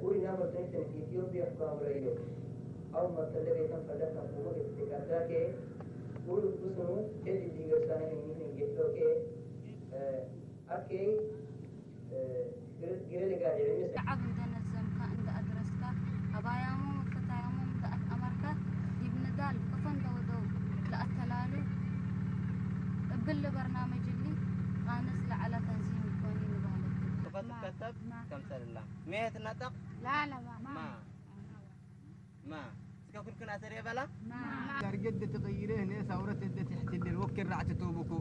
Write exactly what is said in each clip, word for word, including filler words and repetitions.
ቡሪ ናፈር ትንክትን ኢትዮጵያ እኳ ምረዮ። አው መተለ ቤተን ፈለከ ሙሁር እትቀዳኬ፣ ቡሪ ብስኑ ቴዲ ዲገሳነ ህኒን እንጌቶኬ፣ እ፣ አኬ፣ እ፣ ግረ-፣ ግረ ለጋድዕ ምስ ለዓብ እንደ ነዘምካ፣ እንደ አድረስካ፣ አባያሞም ወፈታያሞም እንደ አትአመርካ፣ ዲብ ንዳል ከፈን ለወደው ለአተላሉ፣ እብሊ በርናመጅ እሊ ቃንጽ ለዐለ ተንዚም ኢኮኒ ንባለቱ። ከፈ ትከተብ ከምሰልላ። ሜ ትነጠቅ? ላለ ማ። ማ። ማ። እስከ ኩልክን አሰር የበላ? ማ። ዳርገት እደ ትቀይረ ህኔ ሳውረት እደ ትሕትልል ወክል ራዕት ቶብኩ።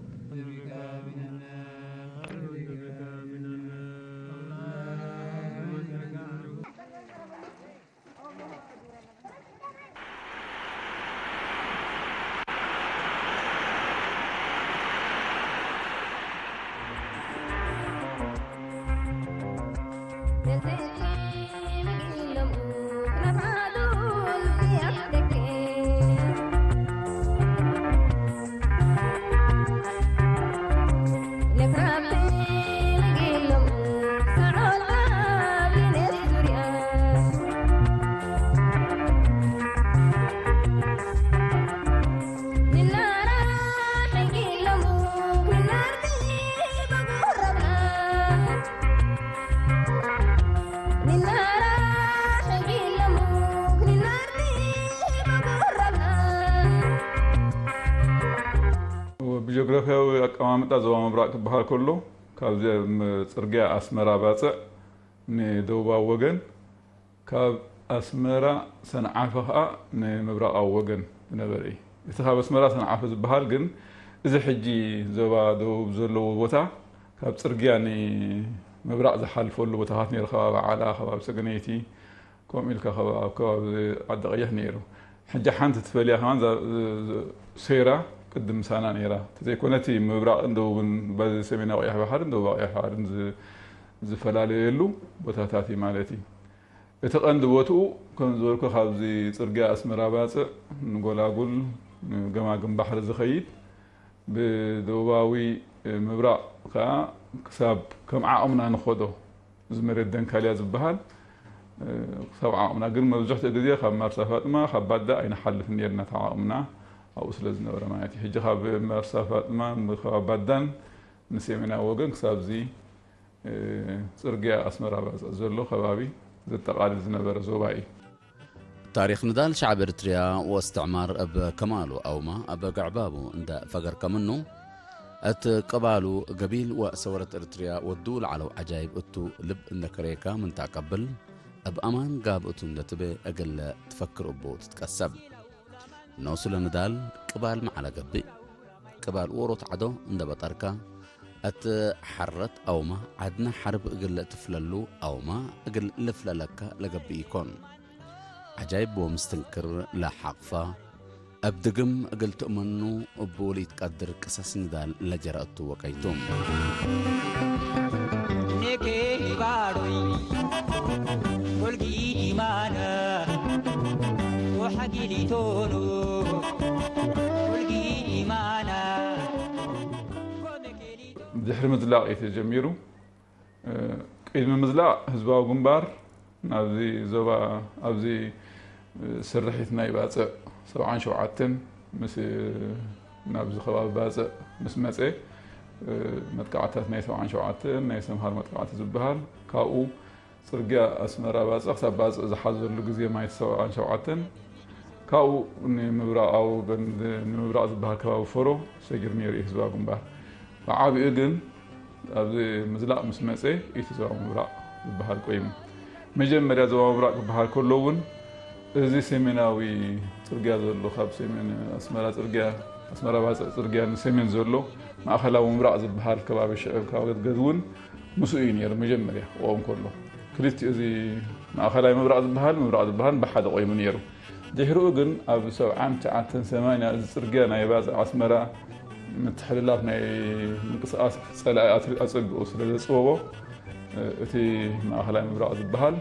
ብጂኦግራፍያዊ አቀማምጣ ዞባ ምብራቅ ክበሃል ከሎ፣ ካብዚ ጽርግያ አስመራ ባጽዕ ንደቡባዊ ወገን፣ ካብ አስመራ ሰንዓፈ ከኣ ንምብራቃዊ ወገን ዝነበረ እዩ። እቲ ካብ አስመራ ሰንዓፈ ዝበሃል ግን፣ እዚ ሕጂ ዞባ ደቡብ ዘለዎ ቦታ፣ ካብ ጽርግያ ንምብራቅ ዝሓልፈሉ ቦታታት ነይሩ። ከባቢ ዓላ፣ ከባቢ ሰገነይቲ፣ ከምኡ ኢልካ ከባ-፣ ኣብ ከባቢ ዓዲ ቀይሕ ነይሩ። ሕጂ ሓንቲ ትፈልያ ከማን እዛ፣ እ፣ ሴራ ቅድም ምሳና ነይራ። እንተዘይኮነ እቲ ምብራቕን ደቡብን በዚ ሰሜናዊ ቀይሕ ባሕርን ደቡባዊ ቀይሕ ባሕርን ዝ-፣ ዝፈላለየሉ ቦታታት እዩ ማለት እዩ። እቲ ቀንዲ ቦትኡ፣ ከም ዝበልኩ፣ ካብዚ ጽርግያ ኣስመራ ባጽዕ ንጎላጉል፣ ንገማግም ባሕሪ ዝኸይድ፣ ብደቡባዊ ምብራቕ ከኣ ክሳብ ከም ዓቕምና ንኸዶ፣ እዚ መሬት ደንካልያ ዝበሃል፣ እ፣ ክሳብ ዓቕምና፣ ግን መብዝሕትኡ ግዜ ካብ ማርሳ ፋጥማ፣ ካብ ባዳ ኣይንሓልፍን ኔርና፣ እቲ ዓቕምና ኣብኡ ስለ ዝነበረ ማለት እዩ። ሕጂ ካብ ማርሳ ፋጥማ፣ ካብ ባዳን ንሰሜናዊ ወገን ክሳብ እዚ፣ እ፣ ጽርግያ ኣስመራ ባጽዕ ዘሎ ከባቢ ዘጠቓልል ዝነበረ ዞባ እዩ። ታሪክ ንዳል ሸዕብ ኤርትርያ ወእስትዕማር እብ ከማሉ አውመ እብ ገዕባቡ እንደ ፈገርከ ምኑ፣ እት ቅባሉ ገቢል ወሰወረት ኤርትርያ ወዱ ለዐለው ዐጃይብ እቱ ልብ እንደ ከሬከ ምን ተአቀብል፣ እብ አማን ጋብእ ቱ እንደ ትቤ እግል ትፈክር እቡ ትትቀሰብ። ኖሱ ለንዳል ቅባል መዐለ ገብእ። ቅባል ዎሮት ዐዶ እንደ በጠርከ፣ እት ሐረት አውመ ዐድነ ሐርብ እግል ትፍለሉ አውመ እግል ልፍለለከ ለገብእ ኢኮን። ዐጃይብ ወምስትንክር ለሐቅፈ፣ እብ ድግም እግል ትእመኑ እቡ ለኢትቀድር ቅሰስ ንዳል ለጀረ እቱ ወቀይቱ። ኔኬ ባዶይ ኮልጊ ዲማነ ወሐጊሊቶኑ ኮልጊ ዲማነ። ድሕሪ ምዝላቕ እዩ ተጀሚሩ። ቅድሚ ምዝላቕ ህዝባዊ ግንባር ናብዚ ዞባ፣ ኣብዚ ስርሒት ናይ ባጽዕ ሰብዓን ሸውዓተን ምስ፣ ናብዚ ከባቢ ባጽዕ ምስ መጸ፣ መጥቃዕትታት ናይ ሰብዓን ሸውዓተን ናይ ሰምሃር መጥቃዕቲ ዝበሃል፣ ካብኡ ጽርግያ ኣስመራ ባጽዕ ክሳብ ባጽዕ ዝሓዘሉ ግዜ ማይ ሰብዓን ሸውዓተን፣ ካብኡ ንምብራቓዊ ገንድ፣ ንምብራቕ ዝበሃል ከባቢ ፈሮ ሰጊሩ ነይሩ እዩ ህዝባዊ ግንባር። ብዓቢኡ ግን ኣብዚ ምዝላቕ ምስ መጸ፣ እቲ ዞባ ምብራቕ ዝበሃል ቆይሙ። መጀመርያ ዞባ ምብራቕ ክበሃል ከሎ እውን፣ እዚ ሰሜናዊ ጽርግያ ዘሎ፣ ካብ ሰሜን ኣስመራ ጽርግያ፣ ኣስመራ ባጽዕ ጽርግያ ንሰሜን ዘሎ፣ ማእከላዊ ምብራቕ ዝበሃል ከባቢ ሽዕብ ካብ ገዝገዝ እውን ምስኡ እዩ ነይሩ። መጀመርያ ክቆም ከሎ፣ ክልቲኡ፣ እዚ ማእከላይ ምብራቕ ዝበሃል፣ ምብራቕ ዝበሃል ብሓደ ቆይሙ ነይሩ። ድሕሪኡ ግን ኣብ ሰብዓን ትሽዓተን ሰማንያ እዚ ጽርግያ ናይ ባጽዕ ኣስመራ ምትሕልላፍ ናይ ምንቅስቃስ ጸላኢ ኣት-፣ ኣጸቢቑ ስለ ዘጽበቦ፣ እቲ ማእከላይ ምብራቕ ዝበሃል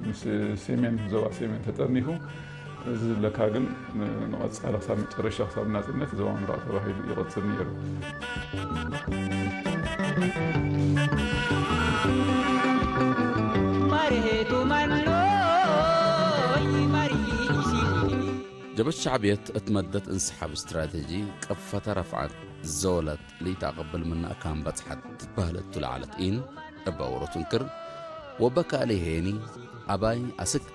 ምስ ሰሜን፣ ዞባ ሰሜን ተጠርኒፉ፣ እዚ ዝብለካ ግን ንቐጻሊ ክሳብ መጨረሻ፣ ክሳብ ናጽነት ዞባ ምብራቕ ተባሂሉ ይቕጽል ነይሩ። ማርሄቱ ማኖ ጀብህት ሸዕብየት እት መደት እንሰሓብ እስትራቴጂ ቀፈተ ረፍዐት ዞለት፣ ለኢተአቀብል ምነ አካን በጽሐት ትትበህል እቱ ለዐለት ኢን እበ ዎሮት እንክር፣ ወበካልእ ሄኒ አባይ አስክ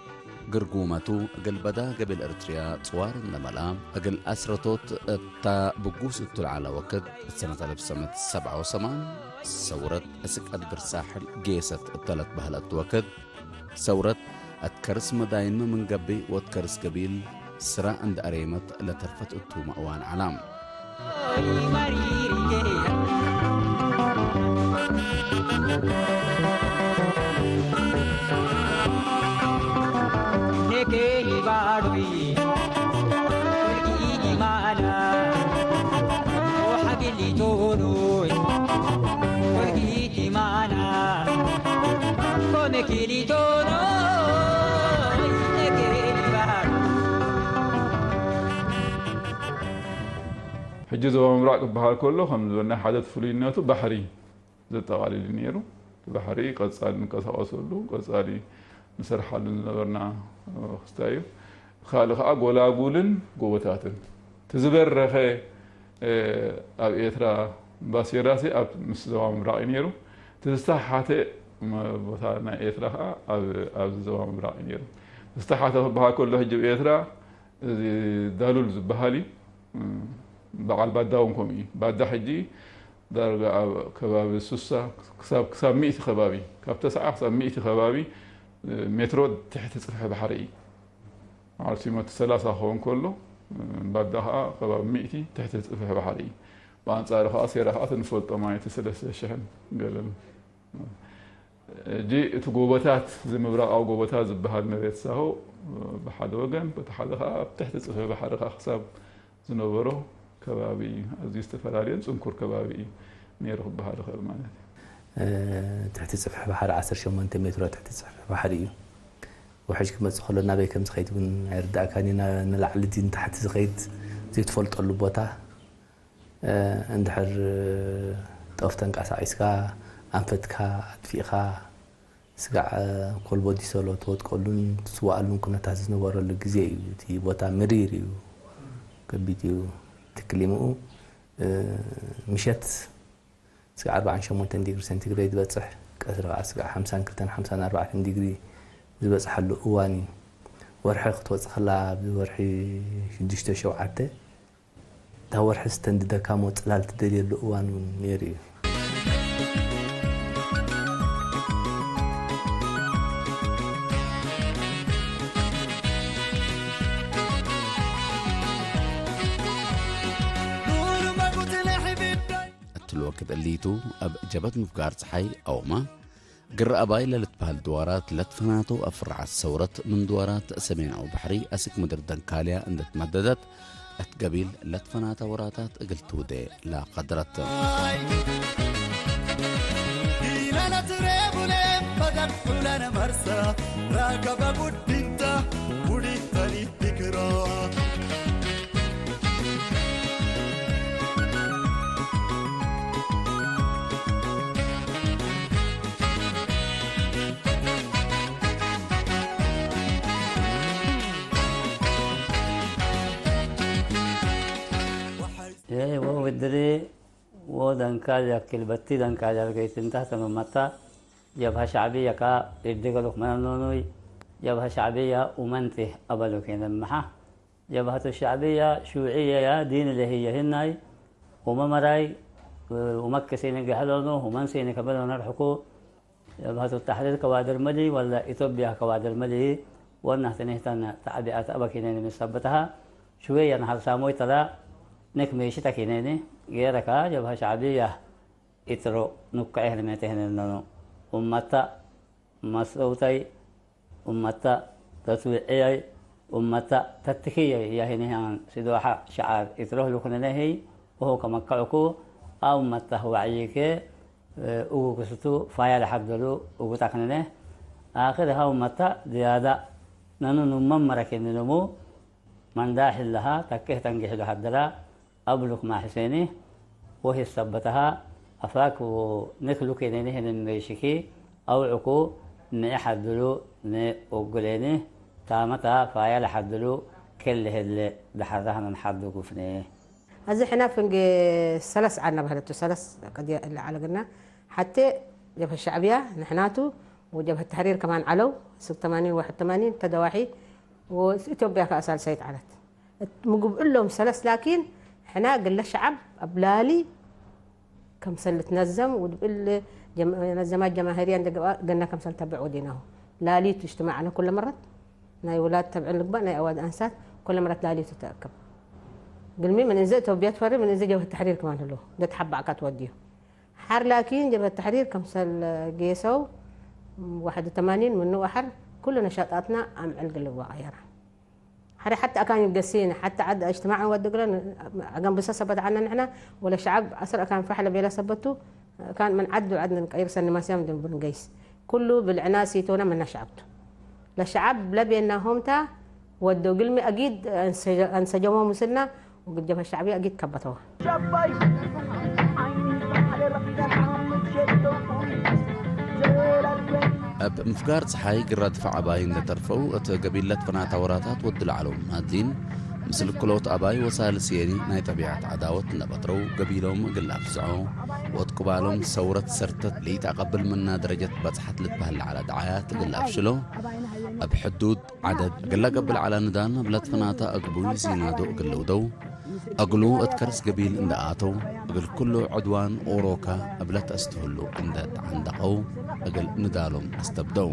ግርጉመቱ እግል በዳ ገቢል ኤረትርያ ጽዋር እንዴ መልአ፣ እግል አስረቶት እተ ብጉስ እቱ ለዐለ ወክድ፣ እት ሰነት አልፍ ሰመት ሰብዐ ወሰማን ሰውረት አስክ አድብር ሳሕል ጌሰት እተ ለትበህለት ወክድ፣ ሰውረት እት ከርስ መዳይንመ ምን ገብእ ወእት ከርስ ገቢል ስረ እንዴ አሬመት ለተርፈት እቱመ እዋን ዐለ። ሕጂ ዞባ ምብራቅ ክበሃል ከሎ፣ ከም ዝበልና ሓደ ፍሉይነቱ ባሕሪ ዘጠቓልል ነይሩ። ባሕሪ ቀጻሊ ንቀሳቀሰሉ፣ ቀጻሊ ንሰርሓሉ ዝነበርና ክስታይ እዩ። ካልእ ከኣ ጎላጉልን ጎቦታትን። እቲ ዝበረኸ፣ እ፣ ኣብ ኤርትራ ባሴራሲ ኣብ ምስ ዞባ ምብራቕ እዩ ነይሩ። እቲ ዝተሓተ መ-፣ ቦታ ናይ ኤርትራ ከኣ ኣብ፣ ኣብዚ ዞባ ምብራቕ እዩ ነይሩ። ዝተሓተ ክበሃል ከሎ ሕጂ ኣብ ኤርትራ እዚ ዳሉል ዝበሃል እዩ። በዓል ባዳ እውን ከምኡ እዩ። ባዳ ሕጂ ዳርጋ ኣብ ከባቢ ሱሳ ክሳብ፣ ክሳብ ሚእቲ ከባቢ፣ ካብ ተስዓ ክሳብ ሚእቲ ከባቢ ሜትሮ ትሕቲ ጽፍሒ ባሕሪ እዩ። መዓልቲ መቱ ሰላሳ ክኸውን ከሎ፣ ባዳ ኸዓ ከባቢ ሚእቲ ትሕቲ ጽፍሒ ባሕሪ እዩ። ብኣንጻሩ ኸዓ ሴራ ኸዓ እቲ ንፈልጦ ማይ እቲ ሰለስተ ሽሕን ገለን። ሕጂ እቲ ጎቦታት፣ እዚ ምብራቓዊ ጎቦታት ዝበሃል መሬት ሳሆ ብሓደ ወገን፣ በቲ ሓደ ኸዓ ኣብ ትሕቲ ጽፍሒ ባሕሪ ኸዓ ክሳብ ዝነበሮ ከባቢ ኣዝዩ ዝተፈላለየን ጽንኩር ከባቢ እዩ ነይሩ ክበሃል ይኽእል ማለት እዩ። እ፣ ትሕቲ ጽፍሒ ባሕሪ ዓሰርተ ሸሞንተ ሜትሮ ትሕቲ ጽፍሒ ባሕሪ እዩ። ውሕጅ ክመጽእ ከሎ ናበይ ከም ዝኸይድ እውን ኣይርድኣካን እዩ። ና-፣ ንላዕሊ ድዩ ንታሕቲ ዝኸይድ ዘይትፈልጠሉ ቦታ። እ፣ እንድሕር ጦፍ ተንቀሳቒስካ፣ ኣንፈትካ ኣጥፊእካ፣ ስጋዕ ኮልቦ ዲሰሎ ትወድቀሉን ትስዋኣሉን ኩነታት ዝነበረሉ ግዜ እዩ። እቲ ቦታ መሪር እዩ፣ ከቢድ እዩ። ትክሊምኡ፣ እ፣ ምሸት ስጋዕ ኣርባዓን ሸሞንተን ዲግሪ ሴንቲግሬድ ይበጽሕ፣ ቀትሪ ከኣ ስጋዕ ሓምሳን ክልተን ሓምሳን ኣርባዕተን ዲግሪ ዝበጽሐሉ እዋን እዩ። ወርሒ ክትወጽእ ከላ፣ ብወርሒ ሽዱሽተ ሸውዓተ፣ እታ ወርሒ ስተንድደካ እሞ ጽላል ትደልየሉ እዋን እውን ነይሩ እዩ። እትሊ ወክድ እሊቱ፣ እብ ጀበት ምፍጋር ጸሓይ አውመ፣ ግረ አባይ ለልትበህል ድዋራት ለትፈናተው አፍራዓት ሰውረት፣ ምን ድዋራት ሰሜናዊ ባሕሪ አስክ ምድር ደንካልያ እንዴ ትመደደት፣ እት ገቢል ለትፈናተ ወራታት እግል ትውዴ ለቀድረት። እይ፣ ወውድሪ ወደንካል ያክል በቲ ደንካል ያልገይት እንተ ተመመታ ጀብሀ ሸዕብየ ከ እድገሉክ መነኖኑይ ጀብሀ ሸዕብየ ኡመንቲ አበሉክ የነምሐ። ጀብሀቱ ሸዕብየ ሹዕየየ ዲን ለህየ ህናይ፣ ኡመ መራይ፣ ኡመ ክሲኒ ገሐሎኑ፣ ሁመን ሲኒ ከበሎ ነርሕኩ። ጀብሀቱ ተሕሪር ከዋድር መሊ ወለ ኢትዮጵያ ከዋድር መሊ ወናህትኒህተን ተዕቢአት አበኪኔኒ ምን ሰብትሃ ሽዌየ ነሀር ሳሞይ ተላ ንክ ሜሽተ ኪኔኒ። ጌረከ ጀብሀ ሸዕብየ ኢትሮ ኑከዔ ህልሜቴ ህነነኑ። ኡመተ መስረውተይ፣ ኡመተ ተስዊዕየይ፣ ኡመተ ተትኪየይ ያሂኒህን ሲዶሐ ሸዓር ኢትሮህ ሉክነነ ህይ፣ ወሁ ከመከዕኩ፣ አው መተህ ወዕይኬ እጉ ክስቱ ፋያ ለሐደሉ እጉ ተክነነ። አክር ሀው መተ ዝያዳ ነኑ ኑመ መረኪኒ ልሙ መንዳሕ ለሃ ተኬህ ተንጌሕ ለሀደላ አብሉክ ማሕሴኒ ወህይ ሰበተሃ አፋክ ወንክሉ ኬኔኒ ህንን ሜሽኪ አውዕኩ ንኢ ሐድሉ ንኡግሌኒ ታመታ ፋያ ለሐድሉ ክል ህለ ደሐራህ ነንሓዱ ጉፍኔ። አዚ ሕነ ፍንጌ ሰለስ ዐልነ በህለቱ፣ ሰለስ ቅድየ እለ ዐለ ግና፣ ሐቴ ጀብሀት ሸዕብያ ንሕናቱ ወጀብሀት ተሕሪር ከማን ዐለው፣ ስግ ተማኒን ወሕድ ተማኒን ተደዋሒ ወእት ኢትዮጵያ ከአሳልሳይት ዐለት። እት ምግብ እሎም ሰለስ ላኪን፣ ሕነ ግለ ሸዐብ እብ ላሊ ከምሰል ልትነዘም ወድብል ጀም-፣ ነዘማት ጀማሂርያ እንደ ገብአ ገና ከምሰል ተብዕ ወዴናሁ። ላሊቱ እጅትማዕነ ኩለ መረት ናይ ውላድ ተብዕን ልግባእ ናይ አዋልድ አንሳት ኩለ መረት ላሊቱ ተአክብ። ግልሚ ምን እንዘ ኢትዮጵያ ትፈሪ ምን እንዘ ጀብሀት ተሕሪር ክማን ህሉ እንደ ተሐባዕካ ትወድዩ። ሐር ላኪን ጀብሀት ተሕሪር ከምሰል ጌሰው ወሐድ ወተማኒን ምኑ ወሐር ኩሉ ነሻጣትና አምዕል ግልብ ወቀየራ። ሐሬ ሐቴ አካን ገሴነ፣ ሐቴ ዐድ እጅትማዕን ወድ እግለን ዐገን ብሰ ሰበት ዐልነ ንሕነ፣ ወለ ሸዐብ አሰር አካን ፈሕለ ቤለ ሰበቱ፣ አካን ምን ዐድ ወዐድ ንቀይር ሰኒ ማስያም ድንቡን ገይስ። ኩሉ ብልዕና ሲቶና ምና ሸዐብቱ። ለሸዐብ ለቤናሆምታ ወዶ ግልሚ አጊድ አንሰጀ-፣ አንሰጀሞ ምስልና፣ ወግድ ጀብሀት ሸዕብየ አጊድ ከበተዋ። እብ ምፍጋር ጸሓይ ግረ ድፈዕ አባይ እንዴ ተርፈው፣ እት ገቢለት ፈናታ ወራታት ወድ ለዐለው ማድሊን፣ ምስል ክልኦት አባይ ወሳልስ የኒ ናይ ጠቢዐት ዐዳወት እንዴ በጥረው፣ ገቢሎም እግል ለአፍዝዖ፣ ወእት ቅባሎም ሰውረት ሰርተት ለኢተአቀብል ምና ደረጀት በጽሐት ልትበህል ለዐለ ደዓያት እግል ለአፍሽሎ፣ እብ ሕዱድ ዐደድ እግል ለገብእ ለዐለ ንዳል እብለት ፈናታ አግቡይ ሲናዶ እግል ልውደው፣ እግሉ እት ከርስ ገቢል እንዴ አተው፣ እግል ኩሉ ዕድዋን ኦሮከ እብለት አስትህሉ እንዴ ተዐንደቀው፣ እግል ንዳሎም አስተብደው።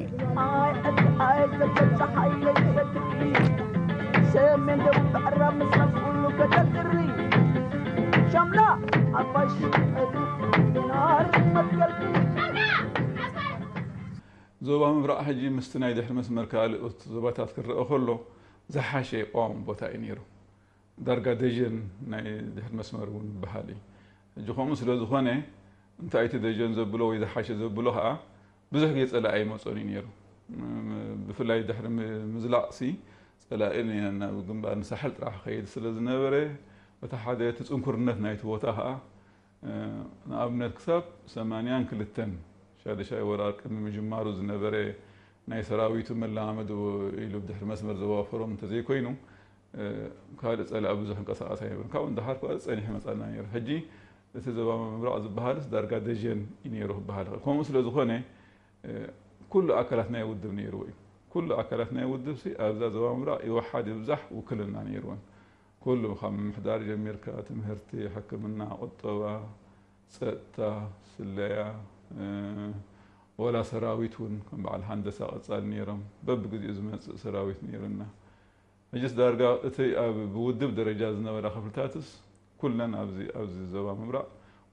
ዞባ ምብራቅ ሕጂ ምስቲ ናይ ድሕሪ መስመር ካልኦት ዞባታት ክረአ ከሎ፣ ዘሓሸ ቀዋም ቦታ እዩ ነይሩ። ዳርጋ ደጀን ናይ ድሕሪ መስመር እውን ይበሃል እዩ። ሕጂ ከምኡ ስለ ዝኾነ፣ እንታይ እቲ ደጀን ዘብሎ ወይ ዘሓሸ ዘብሎ ኸኣ፣ ብዙሕ ግዜ ጸላኢ ኣይመጾን እዩ ነይሩ። ብፍላይ ድሕሪ ም-፣ ምዝላቕሲ፣ ጸላኢ ናብ ግንባር ንሳሕል ጥራሕ ክኸይድ ስለ ዝነበረ፣ በቲ ሓደ እቲ ጽንኩርነት ናይቲ ቦታ ኸኣ፣ ንኣብነት፣ ክሳብ ሰማንያን ክልተን ሻደሻይ ወራር ቅድሚ ምጅማሩ ዝነበረ ናይ ሰራዊቱ መለማመዲ ኢሉ ብድሕሪ መስመር ዘዋፈሮም እንተዘይኮይኑ፣ ካልእ ጸላኢ ብዙሕ እንቀሳቐስ ኣይነበረን። ካብኡ ንደሓር ከኣ ጸኒሑ መጻና ነይሩ። ሕጂ እቲ ዞባ ምብራቕ ዝበሃልስ ዳርጋ ደጀን እዩ ነይሩ ክበሃል ይኽእል። ከምኡ ስለ ዝኾነ፣ ኩሉ ኣካላት ናይ ውድብ ነይርዎ እዩ። ኩሉ ኣካላት ናይ ውድብሲ ኣብዛ ዞባ ምብራቕ ይወሓድ ይብዛሕ ውክልና ነይርወን። ኩሉ ካብ ምምሕዳር ጀሚርካ፣ ትምህርቲ፣ ሕክምና፣ ቁጠባ፣ ጸጥታ፣ ስለያ፣ እ፣ ወላ ሰራዊት እውን ከም በዓል ሃንደሳ ቀጻል ነይሮም። በብግዜኡ ዝመጽእ ሰራዊት ነይሩና። ሕጅስ ዳርጋ እቲ ኣብ ብውድብ ደረጃ ዝነበራ ክፍልታትስ ኩለን ኣብዚ፣ ኣብዚ ዞባ ምብራቕ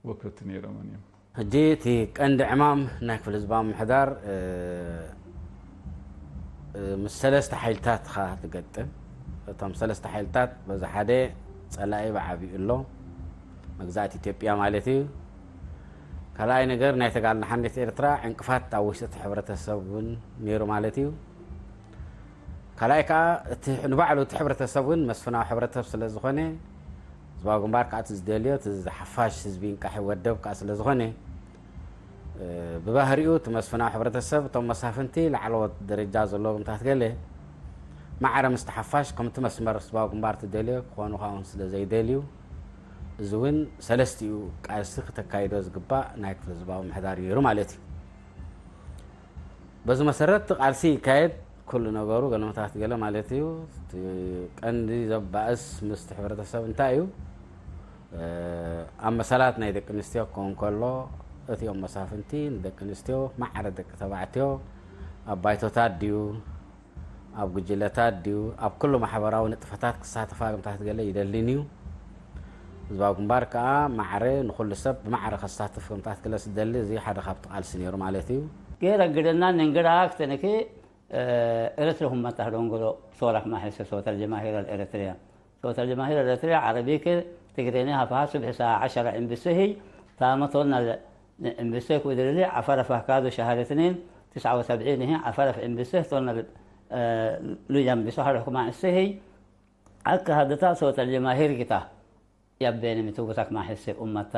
ወከልቲ ነይሮመን እዮም። ሕጂ እቲ ቀንዲ ዕማም ናይ ክፍለ ህዝባዊ ምምሕዳር፣ እ፣ እ፣ ምስ ሰለስተ ሓይልታት ኢኻ ትገጥም። እቶም ሰለስተ ሓይልታት በዚ ሓደ ጸላኢ ብዓቢኡ ኣሎ፣ መግዛእቲ ኢትዮጵያ ማለት እዩ። ካልኣይ ነገር ናይ ተጋድሎ ሓርነት ኤርትራ ዕንቅፋት ኣብ ውሽጢ እቲ ሕብረተሰብ እውን ነይሩ ማለት እዩ። ካልኣይ ከኣ እቲ ንባዕሉ እቲ ሕብረተሰብ እውን መስፍናዊ ሕብረተሰብ ስለ ዝኾነ፣ ህዝባዊ ግንባር ከኣ እቲ ዝደልዮ፣ እቲ ሓፋሽ ህዝቢ እንቃሒ ወደብ ከኣ ስለ ዝኾነ፣ እ፣ ብባህሪኡ እቲ መስፍናዊ ሕብረተሰብ፣ እቶም መሳፍንቲ ላዕለዎት ደረጃ ዘለዎም እምታት ገለ ማዕረ ምስቲ ሓፋሽ ከምቲ መስመር ህዝባዊ ግንባር ትደልዮ ክኾኑ ከኣ እውን ስለ ዘይደልዩ፣ እዚ እውን ሰለስቲኡ ቃልሲ ክተካይዶ ዝግባእ ናይ ክፍለ ህዝባዊ ምሕዳር እዩ ነይሩ ማለት እዩ። በዚ መሰረት እቲ ቃልሲ ይካየድ፣ ኩሉ ነገሩ ገለመታት ገለ ማለት እዩ። እቲ ቀንዲ ዘባእስ ምስቲ ሕብረተሰብ እንታይ እዩ? እ፣ ኣብ መሰላት ናይ ደቂ ኣንስትዮ ክኸውን ከሎ፣ እቲኦም መሳፍንቲ ንደቂ ኣንስትዮ ማዕረ ደቂ ተባዕትዮ ኣብ ባይቶታት ድዩ፣ ኣብ ጉጅለታት ድዩ፣ ኣብ ኩሉ ማሕበራዊ ንጥፈታት ክሳተፋ ግምታት ገለ ይደሊን እዩ። ህዝባዊ ግንባር ከኣ ማዕረ ንኹሉ ሰብ ብማዕረ ከሳትፍ ግምታት ገለ ስደሊ፣ እዚ ሓደ ካብቲ ቃልሲ ነይሩ ማለት እዩ። ጌረ ግደና ንንግራ ክተንኪ፣ እ፣ ኤረትርያ ሁመታ ደንጎሎ ሶራክ ማሕሰ ሶተል ጀማሂር አልኤረትርያ። ሶተል ጀማሂር አልኤረትርያ ዐረቢክ ትግሬኒ ሀፈሃ ሱብሒ ሰዓ ዐሸረ ዕንብሲ ህይ ታመ ቶና ለ-፣ ዕንብሲ ክውድርሊ ዐፈረ ፈህካዱ ሸሀር እትኔን ትስዐ ወሰብዒን ህይ ዐፈረ ዕንብሲ ቶና ለ-፣ እ፣ ሉያምቢሶ ሀር ሕኩማ እሲ ህይ አከ ሀደታ ሶተል ጀማሂር ጊታ። ያቤነ ምትውግታክ ማሕሴ ኡመታ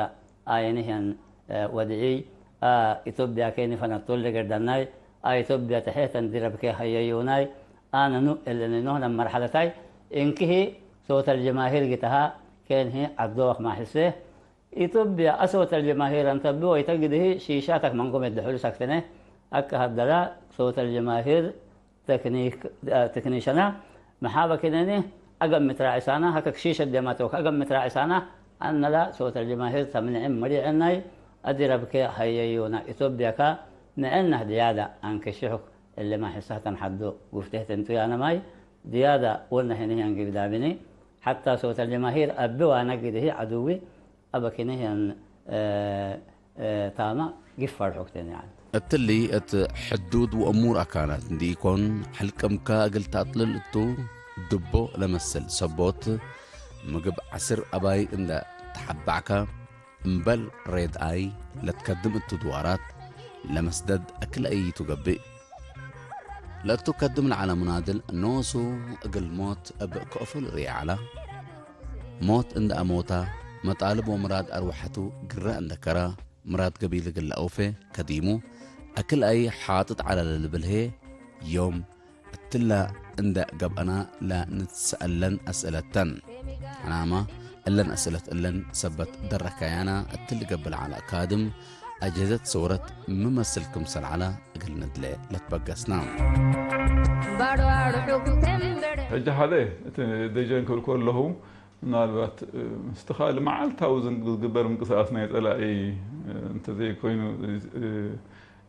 አየንህያን፣ እ፣ ወድዒይ፣ አ፣ ኢትዮጵያ ኬኒ ፈነቶል ለገርዳናይ፣ አ፣ ኢትዮጵያ ተሐተን ዲረብኬ ሀየዮናይ፣ አነ ኑ እልኒ ኖህነ መርሐለታይ እንክሂ ሶተል ጀማሂር ግተሃ ኬን ህይ ዐድ ዶክ ማሕሴ። ኢትዮጵያ አስወተል ጀማሂር እንተ እብ ወይተ ግድሂ ሺሻተክ መንጎም እድሑሉ ሰክትነ። አከ ሀደላ ሶተል ጀማሂር ተክኒክ-፣ ተክኒሸና መሓበ ክነኒ አገም ምትራዕሳና፣ ሀከክ ሺሸ ደማተውክ አገም ምትራዕሳና፣ አነላ ሶተል ጀማሂር ተምንዕም መዲዕናይ አዲረብከ ሀየዩና ኢትዮጵያካ ምዕነህ ድያዳ አንክሽሑክ እሊ ማሕሳተን ሐዱ ጉፍቴህት እንቱ ያነ ማይ ድያዳ ወነ ህኒ ህንጊብ ዳብኒ ሐታ ሶተል ጀማሂር አቢ ዋነ ግድሂ ዐዱዊ አበ ክኒ ህን፣ እ፣ እ፣ ታማ ጊፍ ፈርሑክትን ያኒ። እትሊ እት ሕዱድ ወእሙር አካናት እንዲኢኮን፣ ሕልቅምከ እግል ተአጥልል እቱ፣ ድቦ ለመስል ሰቦት ምግብ ዐስር አባይ እንደ ተሐባዕከ፣ እምበል ሬድኣይ ለትከድም እቱ ድዋራት ለመስደድ አክለ ኢቱ ገብእ። ለእቱ ከድም ለዐለ ሙናድል ኖሱ እግል ሞት እብ ከእፎ ልርኤ ዐለ። ሞት እንደ አሞተ፣ መጣልብ ወምራድ አርወሐቱ ግረ እንደ ከረ፣ ምራድ ገቢል እግል ለአውፌ ከዲሙ፣ አክል አይ ሓጥጥ ዐለ ለልብል ህዬ፣ ዮም እትለ እንደ ገብአና ለንትሰአለን አስእለት ተን። ሕናመ፣ እለን አስእለት እለን ሰበት ደረካያና እትሊ ገብእ ለዐለ አካድም፣ አጅህዘት ሰውረት ሚ መስል ክምሰል ዐለ እግል ንድሌ ለትበገስና። ሕጂ ሀለ እት ደጀን ክብል ከለሁ፣ ምናልባት፣ እ፣ ምስትኻል መዓልታዊ ዝን-፣ ዝግበር ምንቅስቃስ ናይ ጸላኢ፣ እ፣ እንተዘይኮይኑ፣ እ፣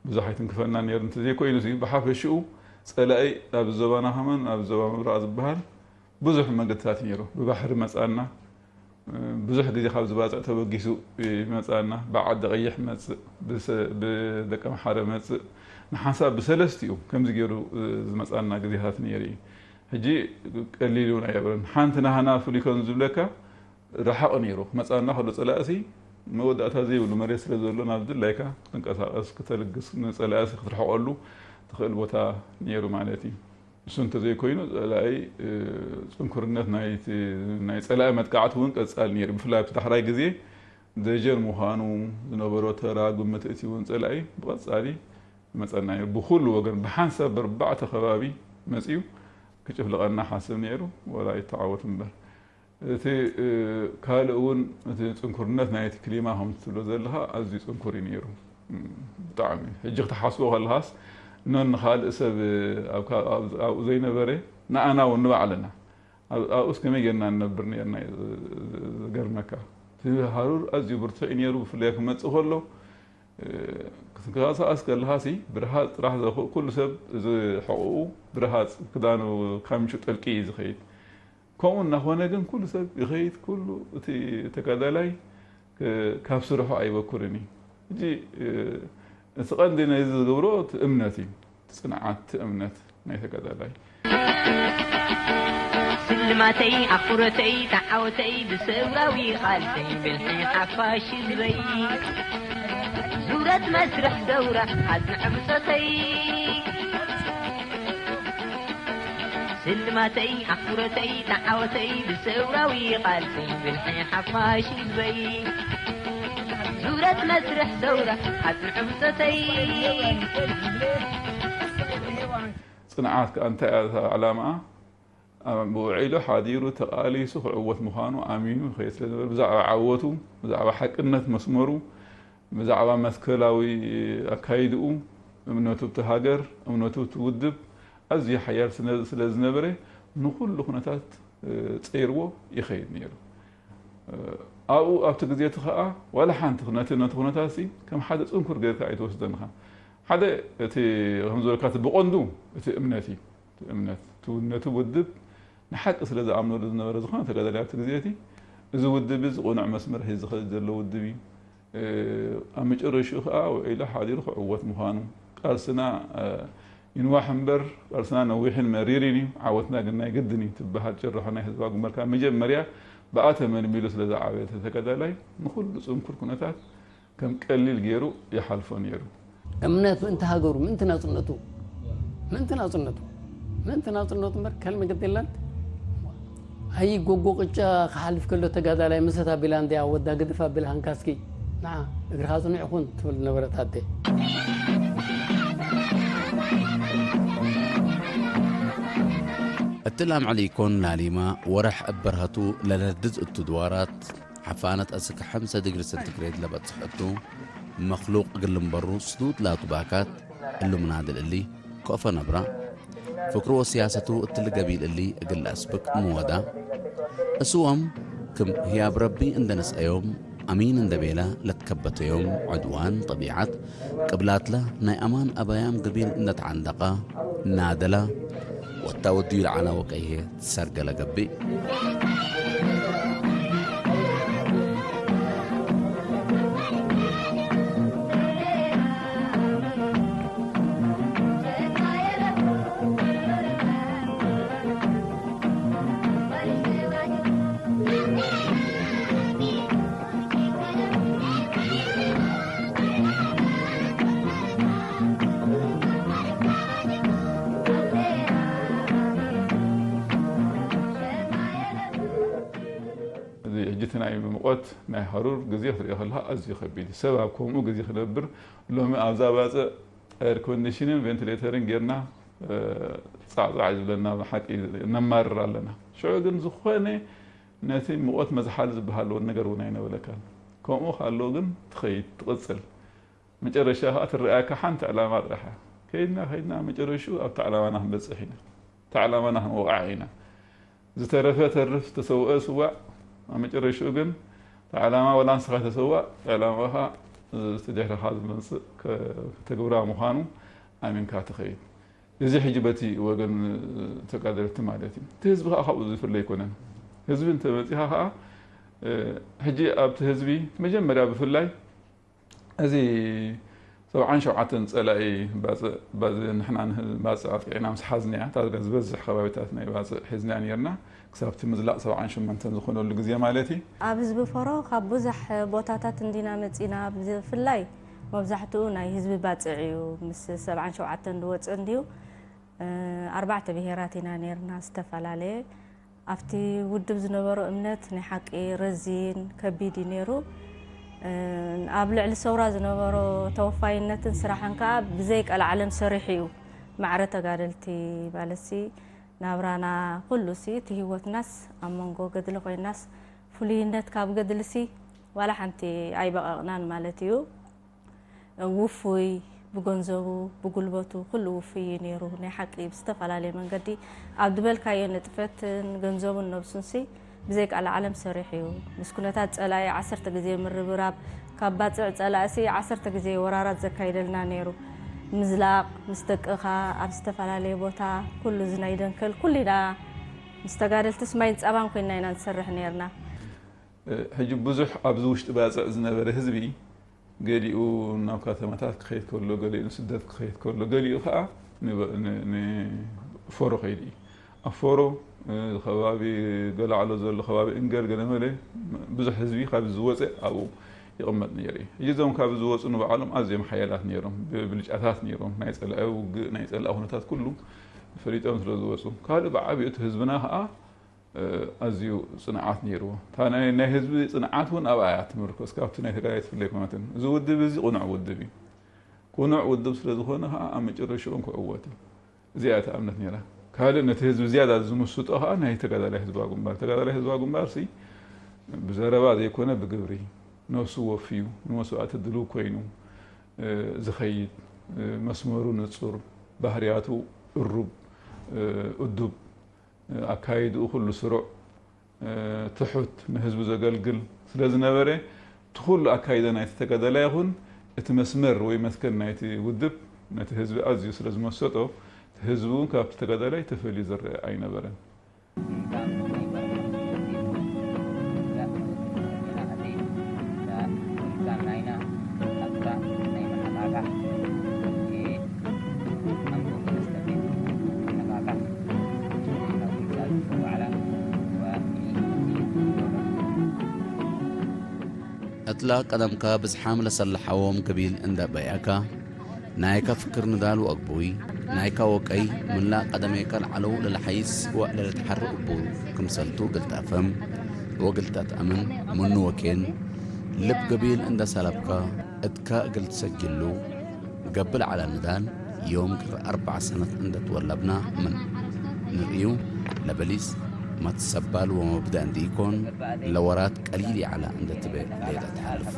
ብዙሕ ኣይትንክፈና ነይሩ። እንተዘይኮይኑ ሲ፣ ብሓፈሽኡ ጸላኢ ኣብ ዞባና ከማን፣ ኣብ ዞባ ምብራቕ ዝበሃል ብዙሕ መገድታት ነይሩ። ብባሕሪ መጻና፣ እ፣ ብዙሕ ግዜ ካብዚ ባጽዕ ተበጊሱ ይመጻና። ብዓዲ ቀይሕ መጽእ፣ ብሰ-፣ ብደቀምሓረ መጽእ፣ ንሓንሳብ ብሰለስቲኡ ከምዚ ገይሩ፣ እ፣ ዝመጻና ግዜታት ነይሩ እዩ። ሕጂ ቀሊል እውን ኣይገብረን። ሓንቲ ናህና ፍሉይ ከም ዝብለካ፣ ረሓቕ ነይሩ። ክመጽኣና ከሎ ጸላእሲ መወዳእታ ዘይብሉ መሬት ስለ ዘሎ፣ ናብ ድላይካ ክትንቀሳቀስ፣ ክተልግስ፣ ንጸላእሲ ክትርሕቀሉ ትኽእል ቦታ ነይሩ ማለት እዩ። እሱ እንተዘይኮይኑ፣ ጸላኢ፣ እ፣ ጽንኩርነት ናይቲ፣ ናይ ጸላኢ መጥቃዕቲ እውን ቀጻሊ ነይሩ። ብፍላይ ኣብቲ ዳሕራይ ግዜ ደጀን ምዃኑ ዝነበሮ ተራ ግምት እቲ እውን ጸላኢ ብቐጻሊ መጸና እዩ። ብኹሉ ወገን ብሓንሳብ በርባዕተ ከባቢ መጽዩ ክጭፍልቐና ሓስብ ነይሩ፣ ወላ ይተዓወት እምበር። እቲ፣ እ፣ ካልእ እውን እቲ ጽንኩርነት ናይቲ ክሊማ ከም ትብሎ ዘለኻ ኣዝዩ ጽንኩር እዩ ነይሩ። እም፣ ብጣዕሚ። ሕጂ ክትሓስቦ ከለኻስ ኖን ንኻልእ ሰብ ኣብ ካ-፣ ኣብ-፣ ኣብኡ ዘይነበረ ንኣና እውን ንባዕልና ኣብ-፣ ኣብኡስ ከመይ ጌርና ንነብር ኔርና እዩ ዝ-፣ ዝ-፣ ዝገርመካ። እቲ ሃሩር ኣዝዩ ብርቱዕ እዩ ነይሩ፣ ብፍላይ ክመጽእ ከሎ፣ እ፣ ክትንቀሳቀስ ከለኻሲ ብርሃጽ ጥራሕ ዘኹ-፣ ኩሉ ሰብ እዚ ሕቑኡ ብርሃጽ ክዳኑ ካምቹ ጠልቂ እዩ ዝኸይድ። ከምኡ እናኾነ ግን ኩሉ ሰብ ይኸይድ፣ ኩሉ እቲ ተጋዳላይ ክ-፣ ካብ ስርሑ ኣይበኩርን እዩ። ሕጂ፣ እ፣ እቲ ቀንዲ ናይዚ ዝገብሮ እቲ እምነት እዩ። ጽንዓት፣ እምነት ናይ ተጋዳላይ። ስልማተይ፣ ኣኽብሮተይ፣ ተዓወተይ፣ ብሰውራዊ ቃልሰይ፣ ብልሒ ሓፋሽ ህዝበይ፣ ዙረት መስርሕ ሰውራ ኣጽንዕ ብጾተይ። ስልማተይ፣ ኣኽብሮተይ፣ ተዓወተይ፣ ብሰውራዊ ቃልሰይ፣ ብልሒ ሓፋሽ ህዝበይ፣ ዙረት መስርሕ ሰውራ ኣጽንዕ ብጾተይ። ጽንዓት ከኣ እንታይ እያ ዕላማኣ? ኣብ ውዒሉ ሓዲሩ ተቃሊሱ ክዕወት ምዃኑ ኣሚኑ ይኸይድ ስለ ዝነበረ፣ ብዛዕባ ዓወቱ፣ ብዛዕባ ሓቅነት መስመሩ፣ ብዛዕባ መትከላዊ ኣካይድኡ፣ እምነቱ ብቲ ሃገር፣ እምነቱ ብቲ ውድብ ኣዝዩ ሓያል ስነ-፣ ስለ ዝነበረ፣ ንኹሉ ኩነታት፣ እ፣ ጸይርዎ ይኸይድ ነይሩ። እ፣ ኣብኡ ኣብቲ ግዜ እቲ ኸኣ ዋላ ሓንቲ ነቲ፣ ነቲ ኩነታትሲ ከም ሓደ ጽንኩር ጌርካ ኣይትወስዶን ኢኻ። ሓደ እቲ ከም ዝበልካ እቲ ብቐንዱ እቲ እምነት እዩ። እቲ እምነት፣ እቲ ነቲ ውድብ ንሓቂ ስለ ዝኣምነሉ ዝነበረ ዝኾነ ተጋዳላይ ኣብቲ ግዜ እቲ፣ እዚ ውድብ እዚ ቅኑዕ መስመር ሒዙ ዝኸይድ ዘሎ ውድብ እዩ። እ፣ ኣብ መጨረሽኡ ከኣ ውዒሉ ሓዲሩ ክዕወት ምዃኑ፣ ቃልስና፣ እ፣ ይንዋሕ እምበር፣ ቃልስና ነዊሕን መሪርን እዩ፣ ዓወትና ግን ናይ ግድን እዩ ትበሃል ጭርሖ ናይ ህዝባዊ ግንባር ካብ መጀመርያ ብኣ ተመልሚሉ ስለ ዝዓበየ፣ እቲ ተጋዳላይ ንኹሉ ጽንኩር ኩነታት ከም ቀሊል ገይሩ ይሓልፎ ነይሩ። እምነት ምእንቲ ሃገሩ፣ ምእንቲ ናጽነቱ፣ ምእንቲ ናጽነቱ፣ ምእንቲ ናጽነቱ እምበር ከልሚ ግድ የለን። ኣይ ጎጎ ቅጫ ክሓልፍ ከሎ ተጋዳላይ ምሰት ኣቢላ እንድያ ወዳ ግድፍ ኣቢላ ሃንካስኪ፣ ንዓ እግርኻ ጽኑዕ ይኹን ትብል ነበረት ኣደ። እትላም ዐሊኮን ላሊመ ወረሕ እብ በርሀቱ ለለርድድ እቱ ድዋራት፣ ሐፋነት አስክ ሐምሰ ዲግሪ ሰንቲግሬድ ለበጽሕ እቱ፣ መክሉቅ እግል ልንበሩ ስዱድ ላቱ ባካት እሉ ምናድል እሊ፣ ከእፎ ነብራ፣ ፍክሩ ወስያሰቱ እትሊ ገቢል እሊ እግል ለአስብቅ ምወዳ። እስዎም ክም ህያብ ረቢ እንደ ነስአዮም፣ አሚን እንደ ቤለ ለትከበተዮም፣ ዐድዋን ጠቢዐት ቅብላትለ ናይ አማን አበያም ገቢል እንደ ተዐንደቀ ናደለ፣ ወታ ወድዩ ለዐለ ወቀይ ህዬ ትሰርገ ለገብእ። እዚ ሕጂ እቲ ናይ ሙቀት ናይ ሐሩር ግዜ ክትሪኦ ከለኻ ኣዝዩ ከቢድ እዩ። ሰብ ኣብ ከምኡ ግዜ ክነብር ሎሚ ኣብዛ ባጽዕ ኤር ኮንዲሽንን ቬንቲሌተርን ጌርና፣ እ፣ ጻዕጻዕ ዝብለና ብሓቂ ነማርር ኣለና። ሽዑ ግን ዝኾነ ነቲ ሙቐት መዝሓል ዝበሃል ነገር እውን ኣይነበለካን። ከምኡ ካሎ ግን ትኸይድ፣ ትቕጽል። መጨረሻ ከኣ ትረኣየካ ሓንቲ ዕላማ ጥራሕ እያ። ከይድና፣ ከይድና መጨረሽኡ ኣብቲ ዕላማና ክንበጽሕ ኢና። እታ ዕላማና ክንወቕዓ ኢና። ዝተረፈ ተርፍ፣ ዝተሰውአ ስዋእ፣ ኣብ መጨረሽኡ ግን እታ ዕላማ ወላ ንስኻ ተሰዋእ፣ እታ ዕላማኻ፣ እ፣ እቲ ድሕርኻ ዝመጽእ ከ-፣ ከተግብራ ምዃኑ ኣሚንካ ትኸይድ። እዚ ሕጂ በቲ ወገን ተጋደልቲ ማለት እዩ። እቲ ህዝቢ ከኣ ካብኡ ዝፍለ ኣይኮነን። ህዝቢ እንተ መጺኻ ከኣ፣ እ፣ ሕጂ ኣብቲ ህዝቢ መጀመርያ ብፍላይ እዚ ሰብዓን ሸውዓተን ጸላኢ ባጽዕ፣ ባዚ ንሕና ንህ-፣ ባጽዕ ኣጥቂዕና ምስ ሓዝናያ፣ እታ ዝበዝሕ ከባቢታት ናይ ባጽዕ ሒዝናያ ኔርና፣ ክሳብቲ ምዝላቕ ሰብዓን ሸሞንተን ዝኾነሉ ግዜ ማለት እዩ። ኣብ ህዝቢ ፎሮ ካብ ብዙሕ ቦታታት እንዲና መጺና፣ ብፍላይ መብዛሕትኡ ናይ ህዝቢ ባጽዕ እዩ። ምስ ሰብዓን ሸውዓተን ዝወጽእ እንድዩ፣ እ፣ ኣርባዕተ ብሄራት ኢና ኔርና ዝተፈላለየ። ኣብቲ ውድብ ዝነበሮ እምነት ናይ ሓቂ ረዚን ከቢድ እዩ ኔሩ። እ፣ ኣብ ልዕሊ ሰውራ ዝነበሮ ተወፋይነትን ስራሕን ከኣ ብዘይ ቀልዓለም ሰሪሑ እዩ። ማዕረ ተጋደልቲ ማለትሲ ናብራና ኩሉሲ፣ እቲ ህይወትናስ ኣብ መንጎ ገድሊ ኮይናስ፣ ፍሉይነት ካብ ገድልሲ ዋላ ሓንቲ ኣይበቐቕናን ማለት እዩ። ውፉይ፣ ብገንዘቡ፣ ብጉልበቱ፣ ኩሉ ውፉይ እዩ ነይሩ። ናይ ሓቂ ብዝተፈላለየ መንገዲ ኣብ ዝበልካዮ ንጥፈትን ገንዘቡን ነብሱንሲ ብዘይ ቀልዓለም ሰሪሑ እዩ። ምስ ኩነታት ጸላኢ ዓሰርተ ግዜ ምርብራብ፣ ካብ ባጽዕ ጸላእሲ ዓሰርተ ግዜ ወራራት ዘካይደልና ነይሩ። ምዝላቕ፣ ምስ ደቅኻ ኣብ ዝተፈላለየ ቦታ፣ ኩሉ እዚ ናይ ደንከል፣ ኩሉ ኢና ምስ ተጋደልትስ ማይን ጸባን ኮይንና ኢና ንሰርሕ ነይርና። ሕጂ ብዙሕ ኣብዚ ውሽጢ ባጽዕ ዝነበረ ህዝቢ፣ ገሊኡ ናብ ከተማታት ክኸይድ ከሎ፣ ገሊኡ ንስደት ክኸይድ ከሎ፣ ገሊኡ ከኣ ንበ-፣ ን-፣ ንፎሮ ከይዱ እዩ። ኣብ ፎሮ፣ እ፣ ከባቢ ገላዕሎ ዘሎ ከባቢ እንገር ገለመለ ብዙሕ ህዝቢ ካብ ዝወጸ ኣብኡ ይቕመጥ ነይሩ እዩ። ሕጂ እዞም ካብ ዝወጹ ንባዕሎም ኣዝዮም ሓያላት ነይሮም፣ ብ-፣ ብልጫታት ነይሮም። ናይ ጸላኢ ውግእ፣ ናይ ጸላኢ ኩነታት ኩሉ ፈሊጦም ስለ ዝወጹ፣ ካልእ ብዓብዩ እቲ ህዝብና ከኣ እ፣ ኣዝዩ ጽንዓት ነይርዎ። እታ ናይ፣ ናይ ህዝቢ ጽንዓት እውን ኣብኣ እያ ትምርኮስ፣ ካብቲ ናይ ተጋዳላይ ትፍለ ኣይኮነትን። እዚ ውድብ እዚ ቅኑዕ ውድብ እዩ። ቅኑዕ ውድብ ስለ ዝኾነ ከኣ ኣብ መጨረሽኡ ክዕወት እዩ። እዚኣ እያ እታ እምነት ነይራ። ካልእ ነቲ ህዝቢ ዝያዳ ዝምስጦ ከኣ ናይ ተጋዳላይ ህዝባዊ ግንባር። ተጋዳላይ ህዝባዊ ግንባርሲ ብዘረባ ዘይኮነ ብግብሪ ነፍሱ ወፍዩ ንመስዋእቲ ድሉው ኮይኑ፣ እ፣ ዝኸይድ፣ እ፣ መስመሩ ንጹር፣ ባህርያቱ እሩብ፣ እ፣ እዱብ፣ ኣካይድኡ ኩሉ ስሩዕ፣ ትሑት፣ ንህዝቡ ዘገልግል ስለ ዝነበረ፣ እቲ ኩሉ ኣካይዳ ናይቲ ተጋዳላይ ይኹን እቲ መስመር ወይ መትከል ናይቲ ውድብ ነቲ ህዝቢ ኣዝዩ ስለ ዝመሰጦ፣ እቲ ህዝቢ እውን ካብቲ ተጋዳላይ ተፈልዩ ዝረአ ኣይነበረን። እትላ ቀደምከ ብዝሓም ለሰለሐዎም ገቢል እንደ በያከ፣ ናይከ ፍክር ንዳል ወአግቡይ፣ ናይከ ወቀይ ምንላ ቀደሜከ ለዐለው ለለሐይስ ወለልትሐረክ እቡ ክምሰልቱ እግል ተአፍህም ወእግል ተትአምን ምኑ ወኬን፣ ልብ ገቢል እንደ ሰለብከ እትከ እግል ትሰጅሉ ገብእ ለዐለ ንዳል፣ ዮም ግረ አርበዕ ሰነት እንደ ትወለብና ምን ንርእዩ፣ ለበሊስ መትሰባል ወመብደእ እንዲኢኮን፣ ለወራት ቀሊል ይዐለ እንዴ ትቤ ሌጠ ተሐልፎ።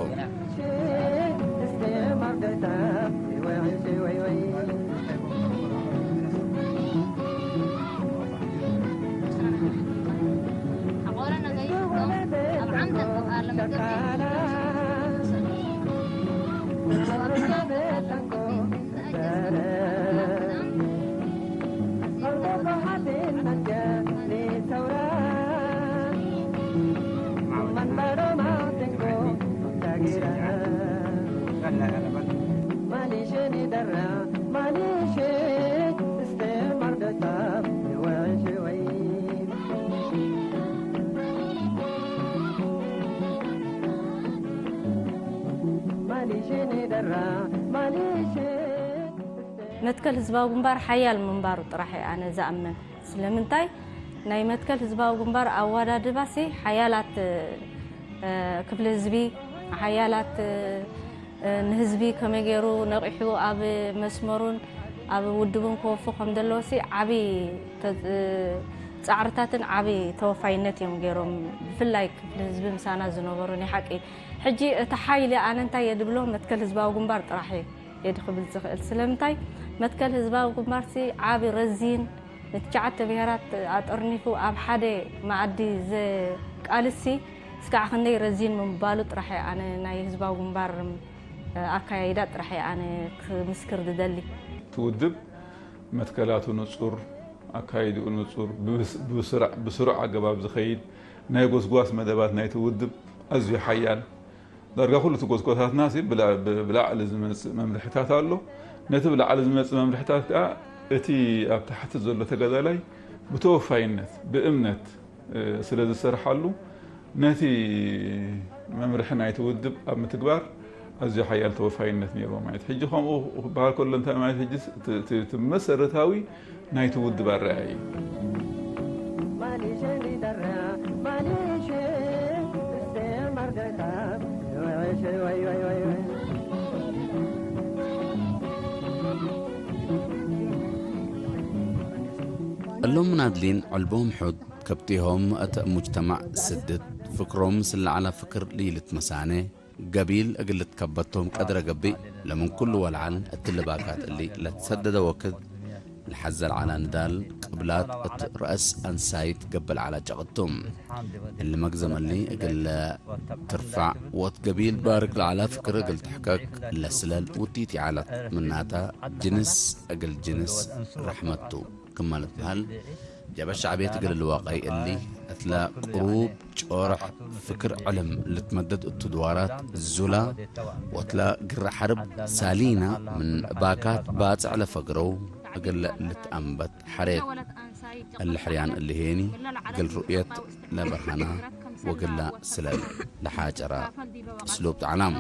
መትከል ህዝባዊ ግንባር ሓያል ምንባሩ ጥራሕ አነ ዘአምን። ስለምንታይ ናይ መትከል ህዝባዊ ግንባር አወዳድባሲ ሓያላት፣ እ፣ ክፍል ህዝቢ፣ ሓያላት፣ እ፣ ንህዝቢ ከመይ ገይሩ ነቂሑ ኣብ መስመሩን ኣብ ውድቡን ክወፉ ከም ዘለዎሲ ዓቢ ተ-፣ ጻዕርታትን ዓቢ ተወፋይነት እዮም ገይሮም። ብፍላይ ክፍል ህዝቢ ምሳና ዝነበሩ ናይ ሓቂ። ሕጂ እቲ ሓይሊ ኣነ እንታይ እየ ድብሎ መትከል ህዝባዊ ግንባር ጥራሕ እየ። እየ ክብል ዝኽእል። ስለምንታይ መትከል ህዝባዊ ግንባርሲ ዓቢ ረዚን፣ ንትሽዓተ ብሄራት ኣጠርኒፉ ኣብ ሓደ መኣዲ ዘቃልስሲ እስካዕ ክንደይ ረዚን ምንባሉ ጥራሕ እየ ኣነ ናይ ህዝባዊ ግንባር ኣካያይዳ ጥራሕ እየ ኣነ ክምስክር ዝደሊ። እቲ ውድብ መትከላቱ ንጹር፣ ኣካይድኡ ንጹር፣ ብስ-፣ ብስራ-፣ ብስሩዕ ኣገባብ ዝኸይድ፣ ናይ ጎስጓስ መደባት ናይቲ ውድብ ኣዝዩ ሓያል፣ ዳርጋ ኩሉ እቲ ጎስጓሳትና ሲ ብላ-፣ ብ-፣ ብላዕሊ ዝመጽእ መምርሕታት ኣሎ። ነቲ ብላዕሊ ዝመጽእ መምርሕታት ከኣ እቲ ኣብ ታሕቲ ዘሎ ተጋዳላይ ብተወፋይነት፣ ብእምነት፣ እ፣ ስለ ዝሰርሓሉ፣ ነቲ መምርሒ ናይቲ ውድብ ኣብ ምትግባር ኣዝዩ ሓያል ተወፋይነት ነይርዎ ማለት። ሕጂ ከምኡ ክበሃል ከሎ እንታይ ማለት፣ ሕጂ እቲ፣ እቲ፣ እቲ መሰረታዊ ናይቲ ውድብ ኣረኣእያ እዩ። እሎም ምናድሊን ዕልቦም ሑድ ከብቲሆም እት ሙጅተማዕ ስድት ፍክሮም ምስል ለዐለ ፍክር ለኢልትመሳኔ፣ ገቢል እግል ልትከበቶም ቀድረ ገብእ፣ ለምን ኩሉ ወለዐል እትሊ ባካት እሊ ለትሰደደ ወክድ ለሐዘ ለዐለ ንዳል ቅብላት እት ረአስ አንሳይት ገብእ ለዐለ ጨቅት ቱ። እሊ መግዘም እሊ እግል ትርፋዕ ወእት ገቢል ባርግ ለዐለ ፍክር እግል ትሕቀቅ ለስለል ውጢት ይዐለት። ምናተ፣ ጅንስ እግል ጅንስ ረሕመት ቱ። ክመ ልትበህል፣ ጀበ ሸዕብየት እግል ልዋቀይ እሊ፣ እትለ ቅሩብ ጮርሕ ፍክር ዕልም ልትመደድ እቱ ድዋራት ዙላ፣ ወእትለ ግረ ሐርብ ሳሊና ምን ባካት ባጽዕ ለፈግረው እግል ልትአንበት ሐሬት። እሊ ሕርያን እሊ ሄኒ፣ እግል ሩእየት ለበርሀና ወእግለ ስለል ለሓጨረ እስሉብ ጠዕናም።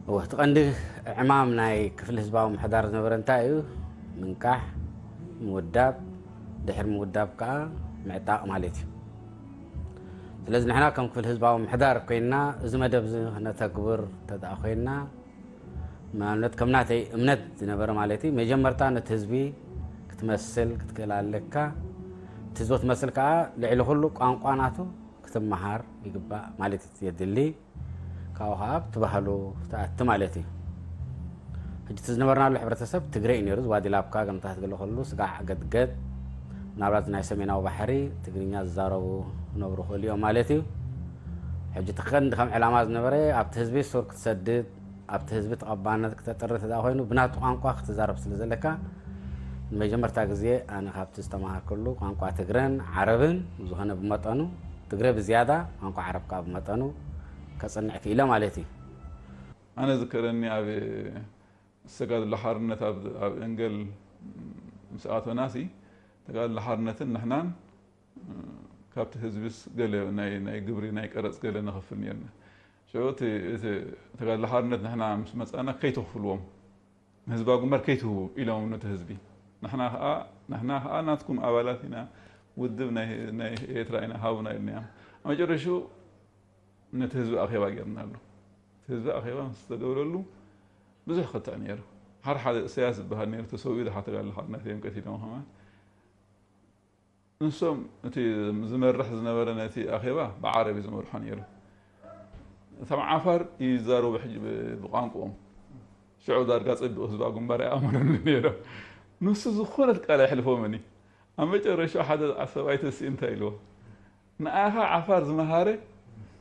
እወ፣ እቲ ቀንዲ ዕማም ናይ ክፍሊ ህዝባዊ ምሕዳር ዝነበረ እንታይ እዩ? ምንቃሕ፣ ምውዳብ፣ ድሕሪ ምውዳብ ከኣ ምዕጣቕ ማለት እዩ። ስለዚ ንሕና ከም ክፍሊ ህዝባዊ ምሕዳር ኮይንና፣ እዚ መደብ እዚ ክነተግብር እንተ ደኣ ኮይንና፣ ንኣብነት ከም ናተይ እምነት ዝነበረ ማለት እዩ፣ መጀመርታ ነቲ ህዝቢ ክትመስል ክትክእል ኣለካ። እቲ ህዝቢ ክትመስል ከኣ ልዕሊ ኩሉ ቋንቋ ናቱ ክትመሃር ይግባእ ማለት የድሊ። ካብኡ ከኣ ኣብቲ ባህሉ ትኣቲ ማለት እዩ። ሕጂ እቲ ዝነበርናሉ ሕብረተሰብ ትግሬ እዩ ነይሩ። ዝዋዲ ላብካ፣ ገምታት ገለ ከሉ፣ ስጋዕ ገድገድ፣ ምናልባት ናይ ሰሜናዊ ባሕሪ ትግርኛ ዝዛረቡ ክነብሩ ይኽእሉ እዮም ማለት እዩ። ሕጂ እቲ ቀንዲ ከም ዕላማ ዝነበረ ኣብቲ ህዝቢ ሱር ክትሰድድ፣ ኣብቲ ህዝቢ ተቐባልነት ክተጥሪ እንተ ደኣ ኮይኑ፣ ብናቱ ቋንቋ ክትዛረብ ስለ ዘለካ፣ ንመጀመርታ ግዜ ኣነ ካብቲ ዝተማሃርኩሉ ቋንቋ ትግረን ዓረብን፣ ብዝኾነ ብመጠኑ ትግረ ብዝያዳ፣ ቋንቋ ዓረብ ከኣ ብመጠኑ ከጽንዕ ክኢለ ማለት እዩ። ኣነ ዝከረኒ ኣብ ሰጋድሎ ሓርነት ኣብ፣ ኣብ እንገል ምስ ኣቶናሲ፣ ተጋድሎ ሓርነትን ንሕናን፣ እ፣ ካብቲ ህዝብስ ገሌ ናይ፣ ናይ ግብሪ፣ ናይ ቀረጽ ገሌ ነኸፍል ኔርነ። ሽዑ እቲ፣ እቲ ተጋድሎ ሓርነት ንሕና ምስ መጻእና ከይትኽፍልዎም፣ ንህዝባዊ ግንባር ከይትህቡ ኢሎም ነቲ ህዝቢ። ንሕና ከኣ፣ ንሕና ከኣ ናትኩም ኣባላት ኢና፣ ውድብ ናይ፣ ናይ ኤርትራ ኢና፣ ሃቡና ኢልናዮም። ኣብ መጨረሽኡ ነቲ ህዝቢ ኣኼባ ጌርናሉ። እቲ ህዝቢ ኣኼባ ምስ ዝተገብረሉ ብዙሕ ክትዕ ነይሩ። ሓደ ሓደ እሰያስ ዝበሃል ነይሩ፣ ተሰዊኡ፣ ደሓር ተጋድሎ ሓርነት እዮም ቀቲሎሞ ከማን። ንሶም፣ እቲ ዝመርሕ ዝነበረ ነቲ ኣኼባ ብዓረብ እዩ ዝመርሖ ነይሩ። እቶም ዓፋር ይዛረቡ ሕጂ ብ-፣ ብቋንቋኦም። ሽዑ ዳርጋ ጸቢቑ ህዝባዊ ግንባር ኣይኣመነሉ ነይሮም። ንሱ ዝኾነት ቃል ኣይሕልፎምን እዩ። ኣብ መጨረሻ ሓደ ሰብኣይ ተስኢ እንታይ ኢልዎ? ንኣኻ ዓፋር ዝመሃረ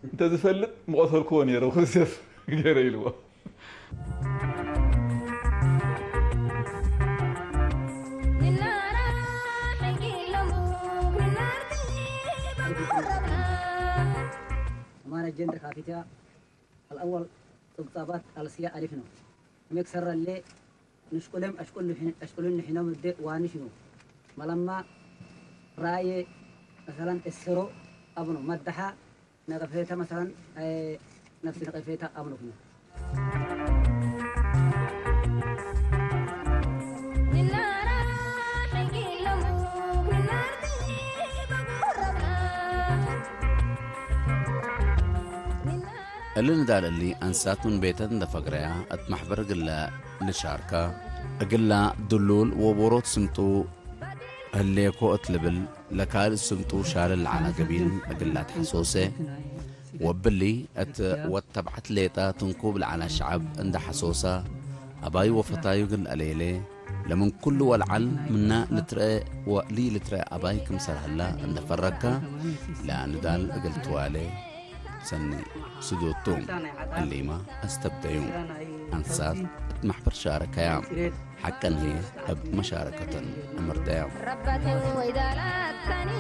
እንተ ዝፈልጥ ምቐተልክዎ ነይረ፣ ክስየፍ ገይረ ኢልዎ። አማረ ጀንድ ካፊትያ አልአወል ጥብጣባት አልስያ አሊፍ ነው። እሜ ክሰረሌ ንሽቁሌም አሽቁል ንሕን-፣ አሽቁልን ንሕኖም እዴ ዋንሽ ነው። መለማ ራእየ መሰለን እሰሮ አብኖ መደሓ ነቀፌታ መሰለን፣ አይ፣ ነፍሲ ነቀፌታ አምኖት ነው። እሊ ንዳል እሊ አንሳት ምን ቤተት እንደ ፈግረያ እት መሕበር እግለ ልሻርከ፣ እግላ ድሉል ወቦሮት ስምጡ ህሌኮ እት ልብል፣ ለካልእ ስምጡ ሻልል ለዐለ ገቢል እግላ ተሐሶሰ። ወእብሊ እት ወድ ተብዐት ሌጠ ትንኩብ ለዐለ ሸዐብ እንደ ሐሶሰ፣ አባይ ወፈታዩ እግል አሌሌ፣ ለምን ኩሉ ወለዐል ምነ ልትረአ ወለኢልትረአ አባይ ክምሰል ሀላ እንደ ፈረከ፣ ለንዳል እግል ትዋሌ ሰኒ ስዱቱ። እሊመ አስተብደዩ። አንሳት እት መሕበር ሻረከያ። ሐቀን ህዬ እብ መሻረከተን አመርደያ። ረበትን ወይዳላተኒ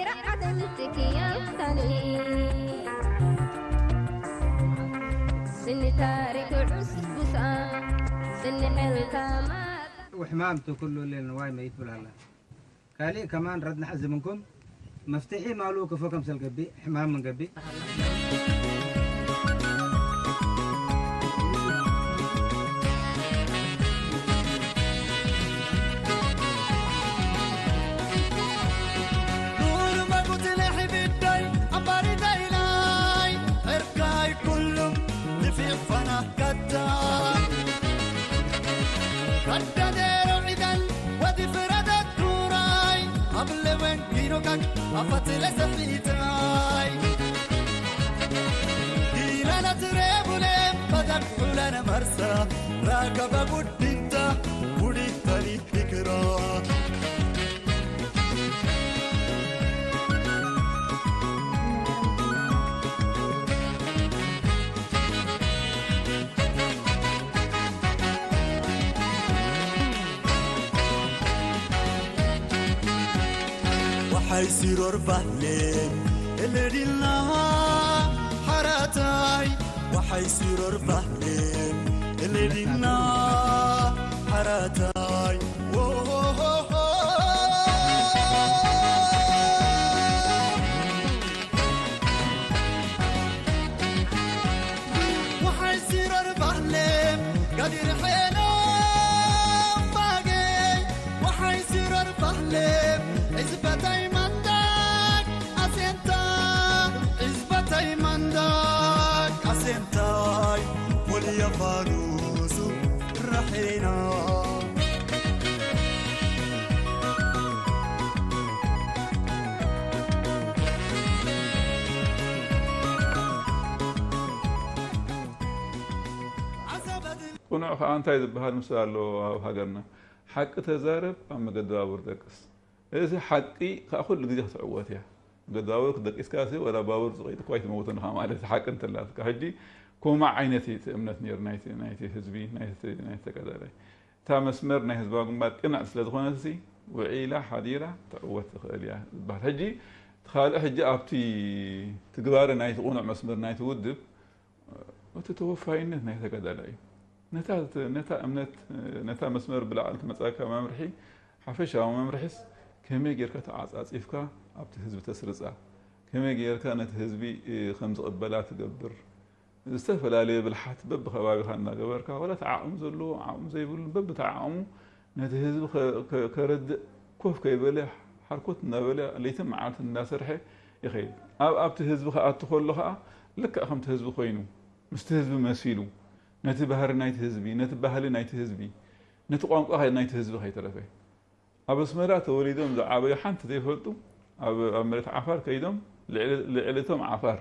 ረዓትን ትክያልተኒ ስኒ ታሪክ ዑስቡሳ ስኒ ሕልታማት ወሕማምቱ ኩሉ እሊ ንዋይ መይት ብላላ። ካልእ ከማን ረድ ነሐዜ ምንኩም፣ መፍትሒ ማሉ ክፎ ከምሰል ገብእ፣ ሕማም ምን ገብእ። ኑር መጉት ለሕብዳይ አምባሪ ዳይላይ፣ ዕርካይ ኩሉም ንፊዕ ፈና ከታ። ከደዴሮ ዒደል ወዲ ፍረደት ዱራይ፣ አብለ ወንጊኖካክ አፋትለ ሰሒታይ። ዲናነ ትሬቡሌ በደቅ ሑለነ መርሰ፣ ራከበ ጉዲንተ ጉዲተኒ ፊክሮ። ወሐይ ሲሮር ባህሌ እልዲልና ሐራታይ፣ ወሐይ ሲሮር ባህሌ እልዲልና ሐራታይ። ዎሆሆሆ። ወሐይ ሲሮር ባህሌ ጋዲር ሔኖ ባጌ፣ ወሐይ ሲሮር ባህሌ ዕዝበታይ መንዳግ አሴንታ፣ ዕዝበታይ መንዳግ አሴንታይ ወልየ ፋኑሱ ረሒና። ቅኑዕ ከኣ እንታይ ዝበሃል ምስል ኣሎ ኣብ ሃገርና፣ ሓቂ ተዛረብ፣ ኣብ መገዲ ባቡር ደቅስ። እዚ ሓቂ ከኣ ኩሉ ግዜ ክትዕወት እያ። መገዲ ባቡር ደቂስካሲ ወላ ባቡር ዝቐይጥ እኳ ኣይትመውትን ኢኻ ማለት ሓቂ እንተላትካ። ሕጂ ኮማ ዓይነት እዩ እቲ እምነት ነይሩ ናይቲ፣ ናይቲ ህዝቢ፣ ናይቲ፣ ናይቲ ተጋዳላይ። እታ መስመር ናይ ህዝባዊ ግንባር ቅንዕቲ ስለ ዝኾነትሲ፣ ውዒላ ሓዲራ ትዕወት ትኽእል እያ ዝበሃል። ሕጂ፣ እቲ ካልእ ሕጂ ኣብቲ ትግባረ ናይቲ ቅኑዕ መስመር ናይቲ ውድብ፣ እቲ ተወፋይነት ናይ ተጋዳላይ እዩ። ነታ፣ ነታ እምነት፣ ነታ መስመር ብላዕሊ ትመጻካ መምርሒ፣ ሓፈሻዊ መምርሒስ ከመይ ጌርካ ተዓጻጺፍካ ኣብቲ ህዝቢ ተስርጻ? ከመይ ጌርካ ነቲ ህዝቢ፣ እ፣ ከም ዝቅበላ ትገብር? ዝተፈላለየ ብልሓት በብከባቢኻ እናገበርካ፣ ወላ ተዓቅሙ ዘለዎ፣ ዓቅሙ ዘይብሉን በብተዓቅሙ ነቲ ህዝቢ ከ-፣ ከ-፣ ከረድእ ኮፍ ከይበለ፣ ሓርኮት እናበለ፣ ለይትን መዓልትን እናሰርሐ ይኸይድ። ኣብ፣ ኣብቲ ህዝቢ ክኣቱ ከሎ ኸኣ፣ ልክዕ ከምቲ ህዝቢ ኮይኑ፣ ምስቲ ህዝቢ መሲሉ፣ ነቲ ባህሪ ናይቲ ህዝቢ፣ ነቲ ባህሊ ናይቲ ህዝቢ፣ ነቲ ቋንቋ ናይቲ ህዝቢ ከይተረፈ፣ ኣብ ኣስመራ ተወሊዶም ዝዓበዩ ሓንቲ ዘይፈልጡ፣ ኣብ፣ ኣብ መሬት ዓፋር ከይዶም ልዕሊ፣ ልዕሊ እቶም ዓፋር